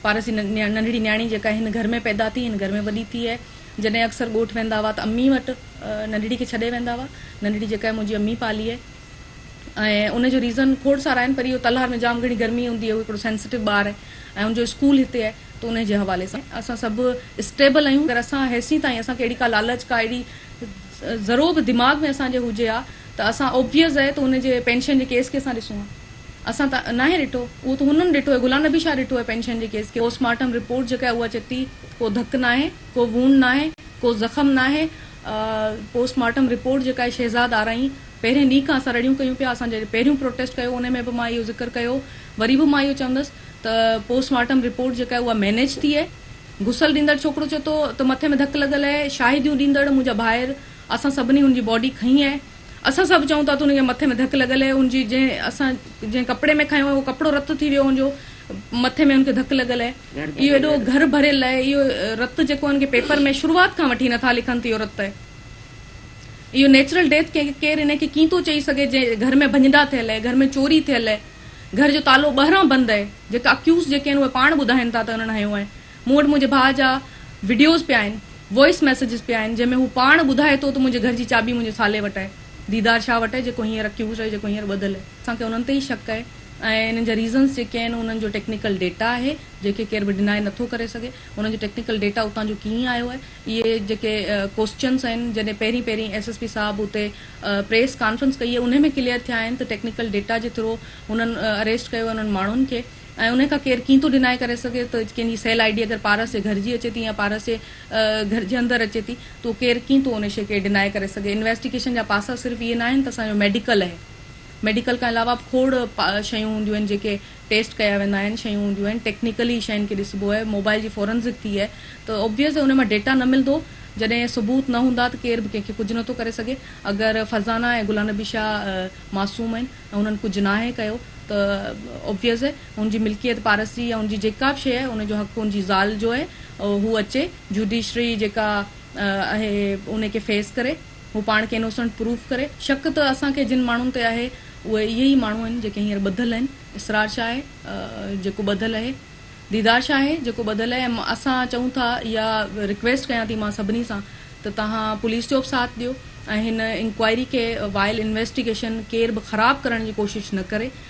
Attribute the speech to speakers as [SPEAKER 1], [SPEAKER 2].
[SPEAKER 1] پارس جي ننڍڙي نياڻي جيڪا هن گهر ۾ پيدا ٿي، هن گهر ۾ وڏي ٿي آهي. جڏهن اڪثر ڳوٺ ويندا هئا ته امي وٽ ننڍڙي کي ڇڏي ويندا هئا. ننڍڙي جيڪا آهي منهنجي امي پالي آهي ۽ ان جو ريزن کوڙ سارا آهن پر اهو تلهار ۾ جام گهڻي گرمي هوندي آهي، هو هڪڙو سينسيٽو ٻار آهي ۽ ان جو اسڪول هتي آهي ته ان جي حوالي سان اسان سڀ اسٽيبل آهيون. اگر اسان هيسين تائين اسان کي اهڙي ڪا لالچ ڪا اهڙي ذرو به دماغ ۾ اسان جي هجي ها ته اسان اوبويس آهي ته ان جي پينشن جي ڪيس کي اسان ڏسون ها. اسان ته ناهي ڏٺو، اهو ته هنن ڏٺو آهي، غلام نبي شاهه ڏٺو آهي پينشن جي ڪيس کي. پوسٽ مارٽم رپورٽ جيڪا آهي اها چئي ٿي ڪو ڌڪ ناهي، ڪو وونڊ ناهي، ڪو زخم ناهي. پوسٽ مارٽم رپورٽ جيڪا آهي شهزاد آرائين پهرين ڏينهن کان اسان رڙيون ڪيون پيا، اسان جڏهن پهريون پروٽيسٽ ڪيو ان ۾ به مان اهو ذڪر ڪيو، وري به مان اهو چوندس ته پوسٽ مارٽم رپورٽ جيڪا آهي اها مينيج ٿي آهي. غسل ڏيندڙ ڇوڪرو چئي ٿو ته مٿي ۾ ڌڪ لڳل آهي، شاهديون ڏيندڙ منهنجا ڀائر اسان سڀني هن جي باڊي کنئي آهي. اسان سڀ چئون ٿا ته هن کي مٿي ۾ ڌڪ لڳل آهي، هن جي جنهن اسان جنهن ڪپڙي ۾ کنيو آهي اهو ڪپڙو رت ٿي ويو هن جو مٿي ۾ هن کي ڌڪ لڳل آهي، اهو ايڏو گهر ڀريل آهي، اهو رت جيڪو هن کي پيپر ۾ شروعات کان وٺي نٿا لکن ته اهو رت آهي، اهو نيچرل ڊيٿ ڪنهن کي ڪير ان کي ڪيئن ٿو چئي سگهي جنهن گهر ۾ ڀڃڊا ٿيل آهي، گهر ۾ چوري ٿيل آهي، گهر جو تالو ٻاهران بند آهي، جيڪا اڪيوز جيڪي آهن اهي پاڻ ٻڌائين ٿا ته انهن هنيو آهي. مون وٽ منهنجي ڀاء جا وڊيوز پيا آهن، وائس ميسيجز پيا آهن، جنهن ۾ هو پاڻ ٻڌائي ٿو ته منهنجي گهر جي چاٻي منهنجي سالي وٽ آهي، ديدار شاهه وٽ آهي، جيڪو هينئر اڪيوزڊ آهي، جيڪو هينئر ٻڌل آهي. اسان کي انهن تي ئي شڪ آهي ۽ انهن جا ريزنز جيڪي آهن انهن جو ٽيڪنيڪل ڊيٽا آهي، جنهن کي ڪير به ڊنائي نٿو ڪري سگهي. انهن جو ٽيڪنيڪل ڊيٽا اتان جو ڪيئن آيو آهي، اهي جيڪي ڪوسچنز آهن، جڏهن پهرين پهرين ايس ايس پي صاحب اتي پريس ڪانفرنس ڪئي آهي، انهي ۾ ڪليئر ٿيا آهن ته ٽيڪنيڪل ڊيٽا جي ٿرو انهن اريسٽ ڪيو آهي انهن ماڻهن کي. ۽ انهي کان ڪير ڪيئن ٿو ڊنائي ڪري سگهي ته ڪنهن جي سيل I D اگر پارس جي گهر جي اچي ٿي يا پارس جي گهر جي اندر اچي ٿي ته اهو ڪير ڪيئن ٿو ان شي کي ڊنائي ڪري سگهي. انويسٽيگيشن جا پاسا صرف اهي ناهن ته اسان جو ميڊيڪل آهي ميڊيڪل کان علاوه به کوڙ شيون هونديون آهن جيڪي ٽيسٽ ڪيا ويندا آهن شيون هونديون آهن ٽيڪنيڪلي شين کي ڏسبو آهي موبائل جي فورنزڪ ٿي آهي ته اوبويس آهي ان مان ڊيٽا نه ملندو جڏهن ثبوت نه هوندا ته ڪير به ڪنهن کي ڪجهه نٿو ڪري سگهي اگر فرزانه ۽ غلام نبي شاهه معصوم آهن ۽ انهن ڪجهه ناهي ڪيو ته اوبويس آهي ان جي ملڪيت پارس جي يا ان جي جيڪا به شيء آهي ان جو حق ان جي زال جو آهي هو اچي جوڊيشري جيڪا آهي ان کي فيس ڪري هو پاڻ کي انوسنٽ پروف ڪري شڪ ته اسان کي جن ماڻهن تي آهي اهي اهي ئي ماڻهو آهن جيڪي هينئر ٻڌل آهن اسرار شاهه آهي جيڪو ٻڌل آهي ديدار شاهه آهي جيڪو ٻڌل آهي ۽ اسان چئون ٿا يا رڪويسٽ ڪيان ٿي مان سڀني سان ته توهان پوليس جو به ساٿ ڏيو ۽ هن انڪوائري کي وائل انويسٽيگيشن ڪير به خراب ڪرڻ جي ڪوشش نه ڪري.